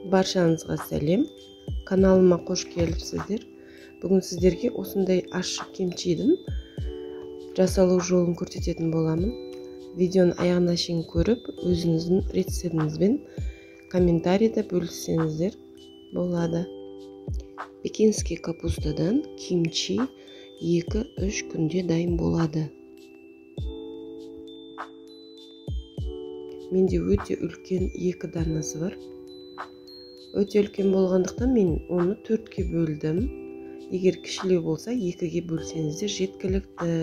Баршаңызға сәлем. Каналыма қош келіпсіздер. Бүгін сіздерге осындай ащы кимчидің жасалу жолын көрсететін боламын. Видеоны аяғына шейін көріп, өзіңіздің рецептіңізбен комментарийде бөліссеңіздер болады. Пекинский капустадан кимчи 2-3 күнде дайын болады. Менде өте үлкен 2 данасы бар. Өте үлкен болғандықтан мен оны 4-ке бөлдім. Егер кішілеу болса, 2-ге бөлсеңіздер жеткілікті.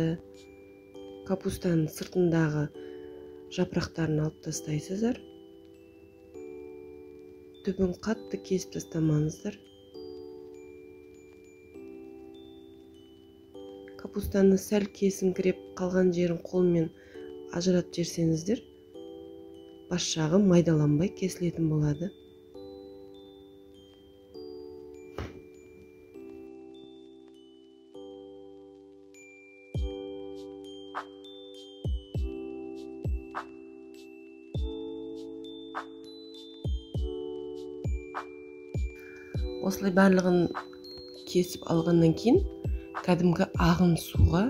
Капустаның сыртындағы жапырақтарын алып тастайсыздар. Түбін қатты кесіп тастамаңыздар. Капустаны сәл кесіңкіреп қалған жерін қолмен ажыратып жіберсеңіздер, бас жағы майдаланбай кесілетін болады. Осылай барлығын кесіп алғаннан кейін кәдімгі ағын суға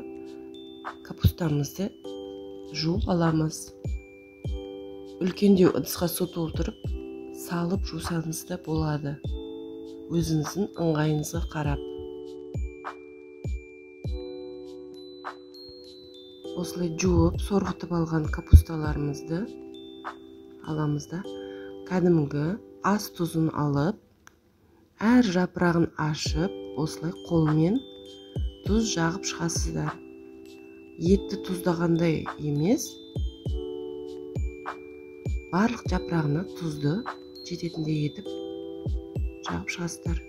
капустамызды жуып аламыз. Үлкендеу ыдысқа су толтырып салып жусаңыз да болады. Өзіңіздің ыңғайыңызға қарап. Осылай жуып, сорғытып алған капусталарымызды аламыз да, кәдімгі ас тұзын алып, әр жапырағын ашып, осылай қолмен тұз жағып шығасыздар. Етті тұздағандай емес, барлық жапырағына тұзды жететіндей етіп жағып шығасыздар.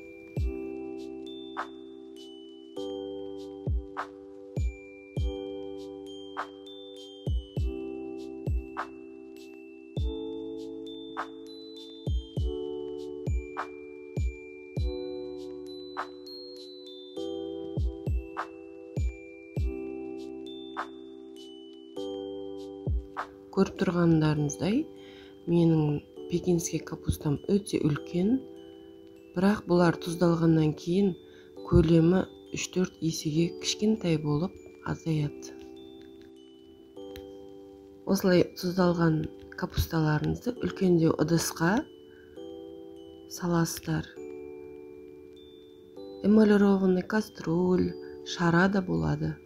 Көріп тұрғандарыңыздай, менің пекинский капустам өте үлкен, бірақ бұлар тұздалғаннан кейін көлемі 3-4 есеге кішкентай болып азаяды. Осылай тұздалған капусталарыңызды үлкендеу ыдысқа саласыздар. Эмалированный кастрюль, шара да болады.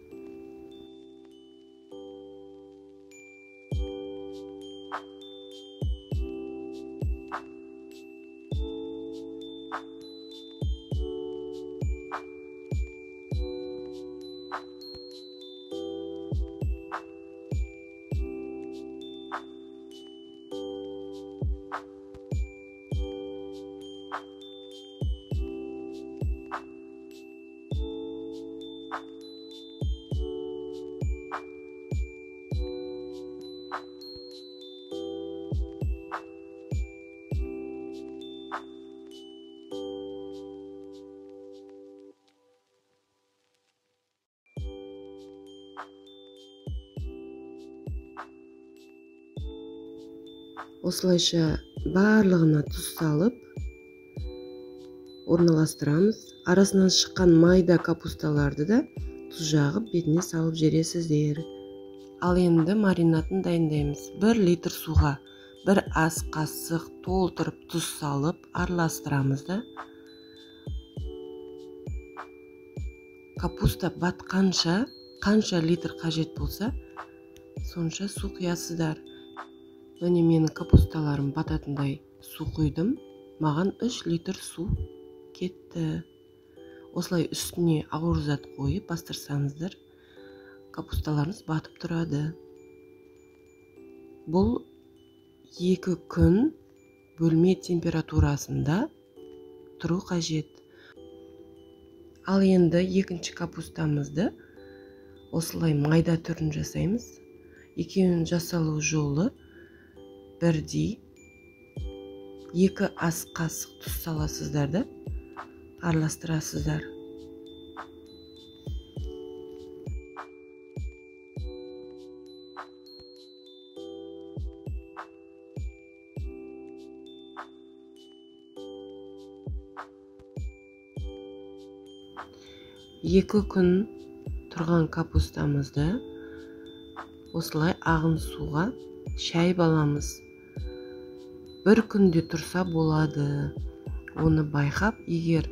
Осылайша барлығына тұз салып орналастырамыз. Арасынан шыққан майда капусталарды да тұз жағып бетіне салып жібересіздер. Ал енді маринадын дайындаймыз. 1 литр суға 1 ас қасық толтырып тұз салып араластырамыз да. Капуста батқанша, қанша литр қажет болса, сонша су құясыздар. Міне менің капусталарым бататындай су құйдым. Маған 3 литр су кетті. Осылай үстіне ауыр зат қойып бастырсаңыздар, капусталарыңыз батып тұрады. Бұл 2 күн бөлме температурасында тұру қажет. Ал енді екінші капустамызды осылай майда түрін жасаймыз. Екеуінің жасалу жолы бірдей. 2 ас қасық тұз саласыздар да араластырасыздар. 2 күн тұрған капустамызды осылай ағын суға шайып аламыз. Бір күнде тұрса болады. Оны байқап, егер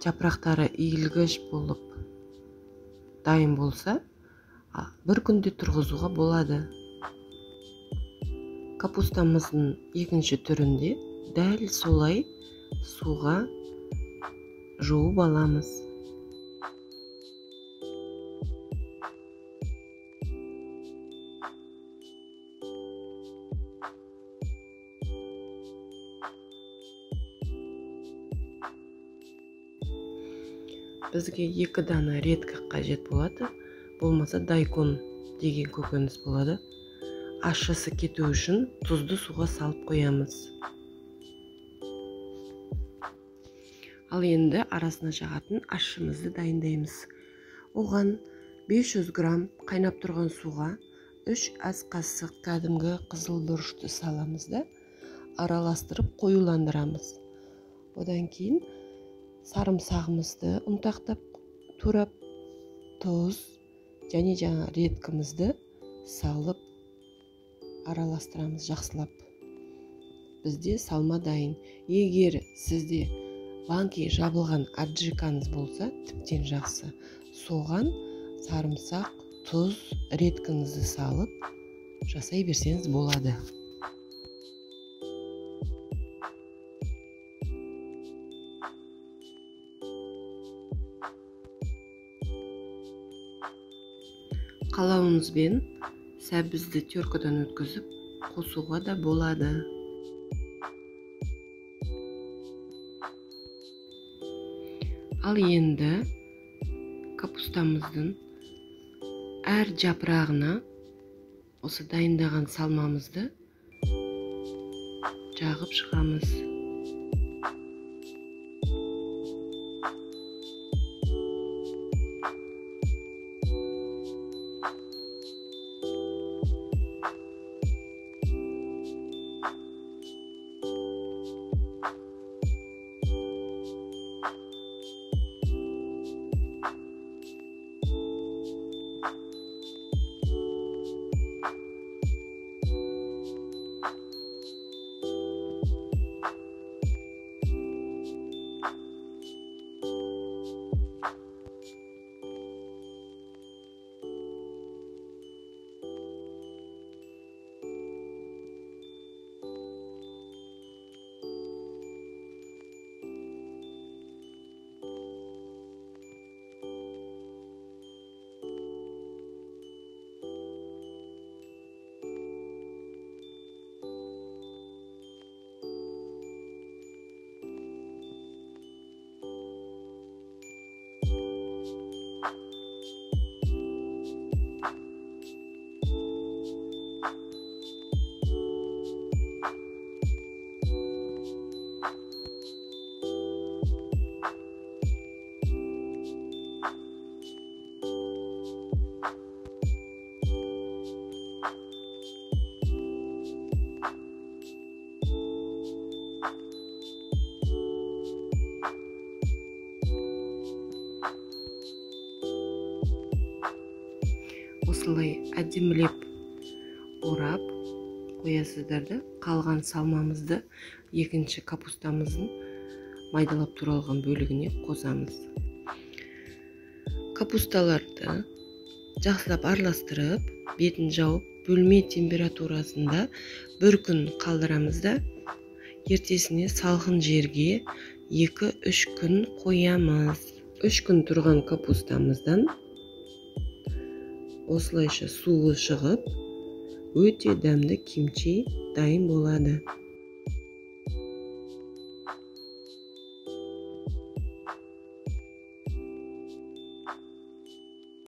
жапырақтары иілгіш болып дайын болса, бір күнде тұрғызуға болады. Капустамыздың екінші түрінде дәл солай суға жуып аламыз. Бізге 2 дана редька қажет болады, болмаса дайкон деген көкөніс болады. Ащысы кету үшін тұзды суға салып қоямыз. Ал енді арасына жағатын ащымызды дайындаймыз. Оған 500 грамм қайнап тұрған суға 3 ас қасық кәдімгі қызыл бұрышты саламыз да араластырып қоюландырамыз. Одан кейін сарымсағымызды ұнтақтап турап, тұз және жаңа редькамызды салып араластырамыз жақсылап. Бізде салма дайын. Егер сізде банки жабылған аджикаңыз болса, тіптен жақсы. Соған сарымсақ, тұз, редькаңызды салып жасай берсеңіз болады. Қалауыңызбен сәбізді теркадан өткізіп қосуға да болады. Ал енді капустамыздың әр жапырағына осы дайындаған салмамызды жағып шығамыз. Осылай әдемілеп орап қоясыздар да, қалған салмамызды екінші капустамыздың майдалап туралған бөлігіне қосамыз. Капусталарды жақсылап араластырып, бетін жауып, бөлме температурасында бір күн қалдырамыз да, ертесіне салқын жерге 2-3 күн қоямыз. 3 күн тұрған капустамыздан осылайша суы шығып, өте дәмді кимчи дайын болады.